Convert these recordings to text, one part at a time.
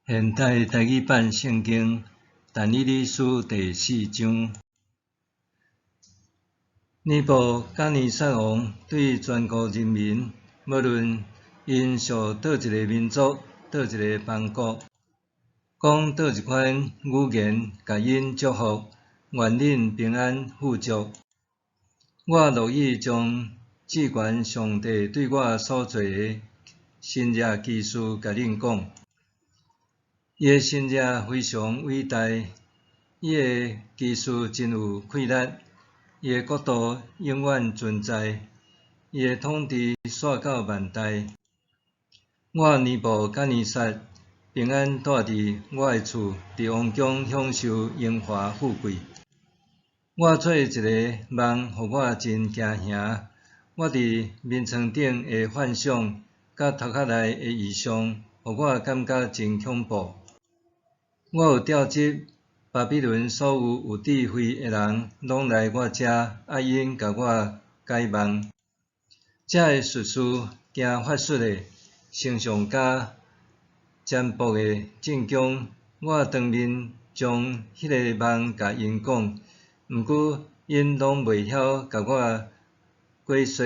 現代台語版聖經但以理書第四章。尼布甲尼撒王對全國人民，無論𪜶屬佗一个民族、佗一个邦國，講佗一款語言，共𪜶祝福，願恁平安富足。我樂意將至懸上帝對我所做的神蹟奇事共恁講。伊的神蹟非常偉大，伊的奇事真有氣力，伊的國度永遠存在，伊的統治紲到萬代。我尼布甲尼撒平安蹛佇我的厝，佇王宮享受榮華富貴。我做一个夢，予我真驚惶。我佇眠床頂的幻想，佮頭殼內的異象，予我感覺真恐怖。我有召集巴比倫所有有智慧的人，攏來我遮，愛𪜶共我解夢。遮的術士、行法術的、星象家、占卜的證供，我當面將彼个夢共𪜶講，毋過𪜶攏袂曉共我解說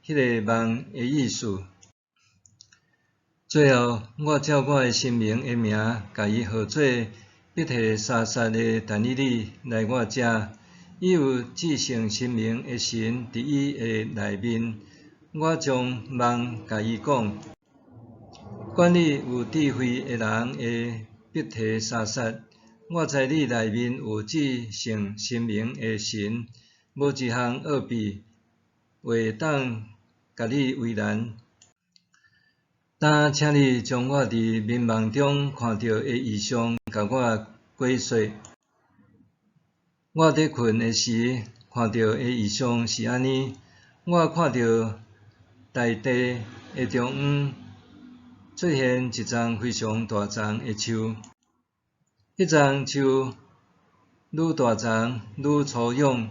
彼个夢的意思。最後，我照我的神明的名，共伊號做伯提沙撒的但以理來我遮，伊有至聖神明的神佇伊的內面。我將夢共伊講。管理有智慧的人的伯提沙撒，我知你內面有至聖神明的神，無一項奧秘會當共你為難。今請你將我佇眠夢中看著的異象，共我解說。我佇睏的時，看著的異象是按呢：我看著大地的中央出現一叢非常大叢的樹，彼叢樹愈大叢愈粗勇，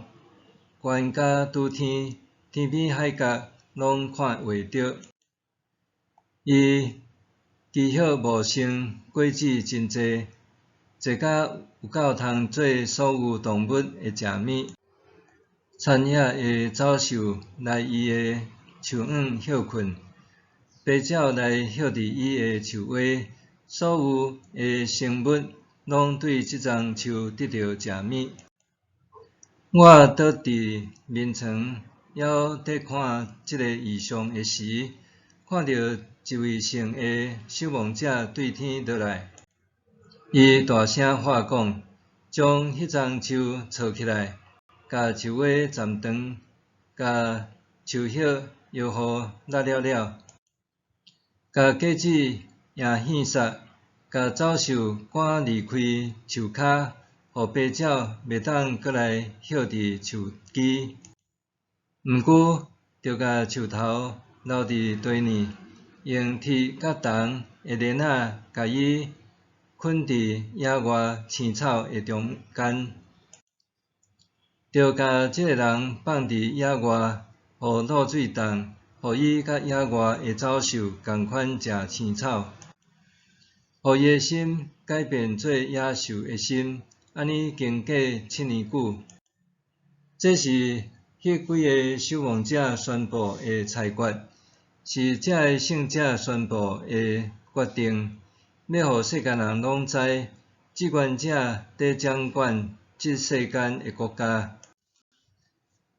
懸甲拄天，天邊海角攏看會著。伊枝葉茂盛，果子真濟，濟甲有夠通做所有動物的食物。田野的走獸來伊的樹蔭歇睏，飛鳥來歇佇伊的樹下，所有的生物攏對這叢樹得著食物。我倒佇眠床，猶佇看這个異象的時，看著一位聖的守望者對天落來，伊大聲喊講：將彼叢樹銼起來，共樹尾斬斷，共樹葉搖予落了了，共果子也獻殺，共走獸趕離開樹跤，予飛鳥袂當閣來歇佇樹枝。毋過，著共樹頭留佇地呢，用鐵佮銅的鏈仔，共伊綑佇野外青草的中間。著共這个人放佇野外，予露水凍，予伊佮野外的走獸仝款食青草，予伊的心改變做野獸的心，按呢經過7年久。這是彼幾个守望者宣布的裁決，是這个聖者宣布的決定，欲予世間人攏知，至懸者佇掌管這世間的國家。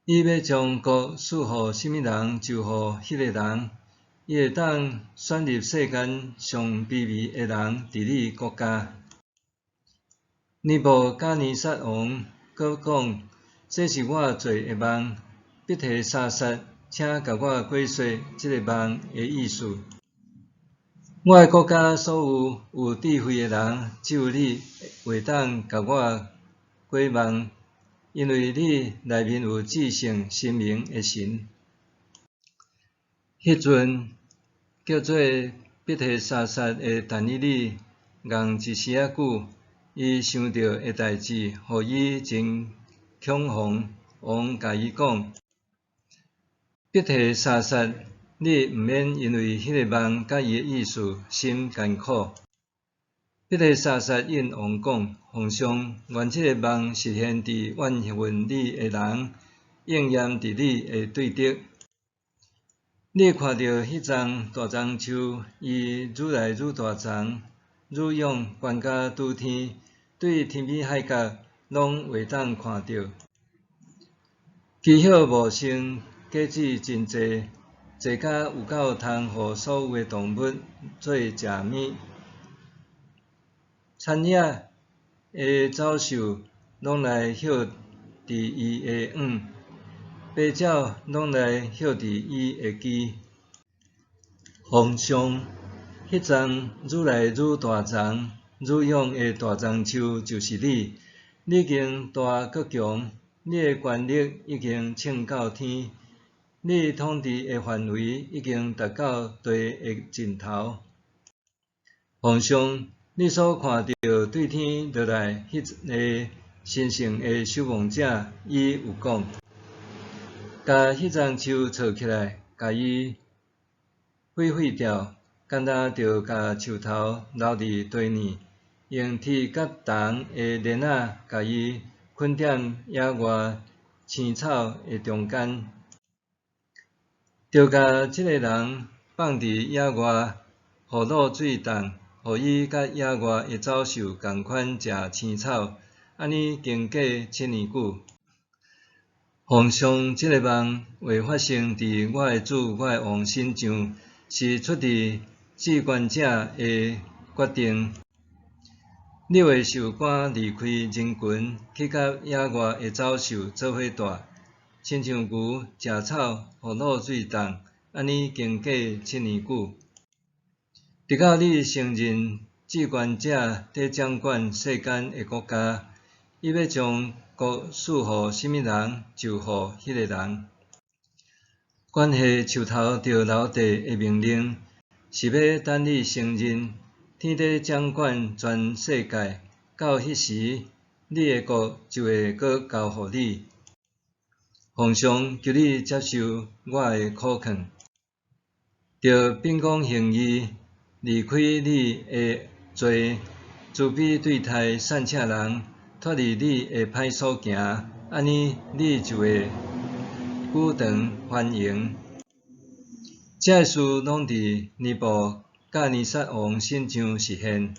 伊欲將國賜予啥物人，就予彼个人。伊會當選入世間上卑微的人治理國家。尼布甲尼撒王閣講：這是我做的夢，伯提沙撒，請共我解說這个夢的意思。我的國家所有有智慧的人，只有你會當共我解夢，因為你內面有至聖神明的神。彼陣叫做伯提沙撒的但以理，愣一時仔久，伊想著的代誌，予伊真恐慌。王共伊講：伯提沙撒，你毋免因為彼个夢佮伊的意思心艱苦。伯利沙撒應王講：皇上，願這个夢實現佇怨恨你的人，應驗佇你的對敵。你看著彼叢大樟樹，伊愈來愈大叢，愈勇懸甲拄天，對天邊海角攏會當看著。枝葉茂盛，果子真濟，濟甲有夠通予所有的動物做食物。田野的走獸攏來歇佇伊的蔭，飛鳥攏來歇佇伊的枝。皇上，彼叢愈來愈大叢、愈勇的大樟樹就是你，你已經大閣強，你的權力已經衝到天，你統治的範圍已經達到地的盡頭。皇上，你所看著對天落來彼个神聖的守望者，伊有講：共彼樟樹鑿起來，共伊毀廢掉，干焦著共樹頭留佇地呢，用鐵佮銅的鏈仔共伊捆踮野外青草的中間，著共這个人放佇野外，予露水凍，予伊佮野外的走獸仝款食青草，按呢經過7年久。皇上，這个夢話發生佇我的主、我的王身上，是出自至懸者的決定。你會受趕離開人群，去佮野外的走獸做伙蹛，親像牛食草，予露水凍，按呢經過七年久。直到你承認至懸者佇掌管世間的國家，伊欲將國賜予啥物人，就予彼个人。關係樹頭著留地的命令，是欲等你承認天佇掌管全世界，到彼時，你的國就會閣交予你。皇上，求你接受我的苦勸，著秉公行義，離開你的罪，慈悲對待散赤人，脫離你的歹所行，按呢你就會久長繁榮。這个事攏佇尼布甲尼撒王身上實現。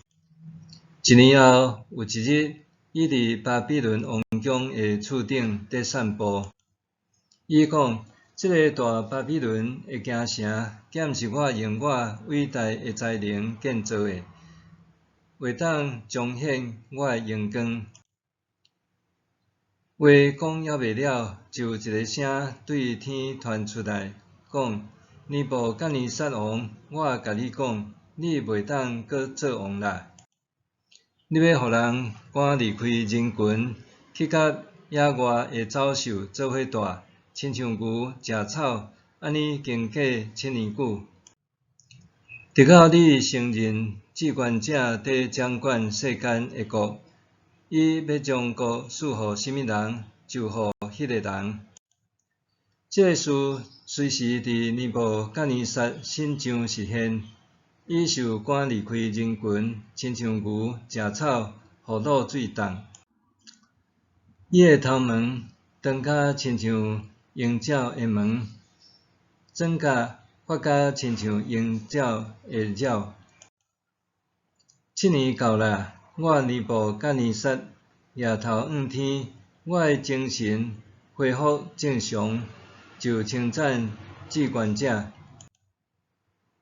一年後，有一日，伊佇巴比倫王宮的厝頂佇散步。伊講：這个大巴比倫的京城，敢毋是我用我偉大的才能建造的，會當彰顯我的榮光。話講猶未了，就有一个聲對天傳出來，講：尼布甲尼撒王，我共你講，你袂當閣做王啦。你欲予人趕離開人群，去佮野外的走獸做伙蹛，親像牛食草，按呢經過七年久。直到你承認至懸者佇掌管世間的國，伊欲將國賜予啥物人，就予彼个人。這个事隨時佇尼布甲尼撒身上實現，伊受趕離開人群，親像牛食草，予露水凍。伊的頭毛長甲親像鷹鳥的毛，轉角發甲親像鷹鳥的爪。七年到啦，我尼布甲尼撒舉頭向天，我的精神恢復正常，就稱讚至懸者。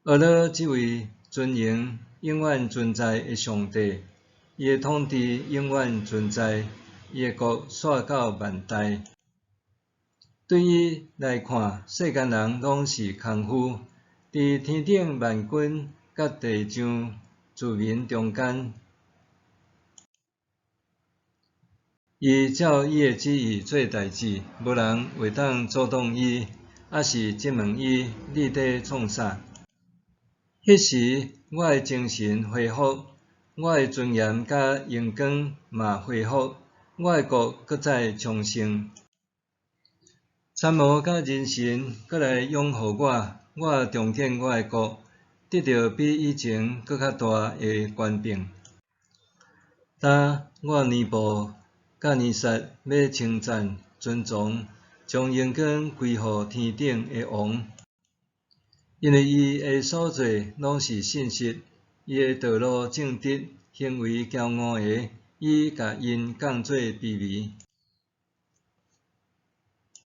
阿咾這位尊榮永遠存在的上帝，伊的統治永遠存在，伊的國紲到萬代。對伊來看，世間人攏是空虛。佇天頂萬軍佮地上子民中間，伊照伊的旨意做代誌，無人會當阻擋伊，抑是質問伊：你佇創啥？彼時，我的精神恢復，我的尊嚴佮榮光嘛恢復，我的國閣再昌盛。參謀佮人臣閣來擁護我，我重建我的國，得著比以前閣較大的權柄。今我尼布甲尼撒欲稱讚、尊崇、將榮光歸予天頂的王，因為伊的所做攏是信實，伊的道路正直，行為驕傲的，伊共𪜶降做卑微。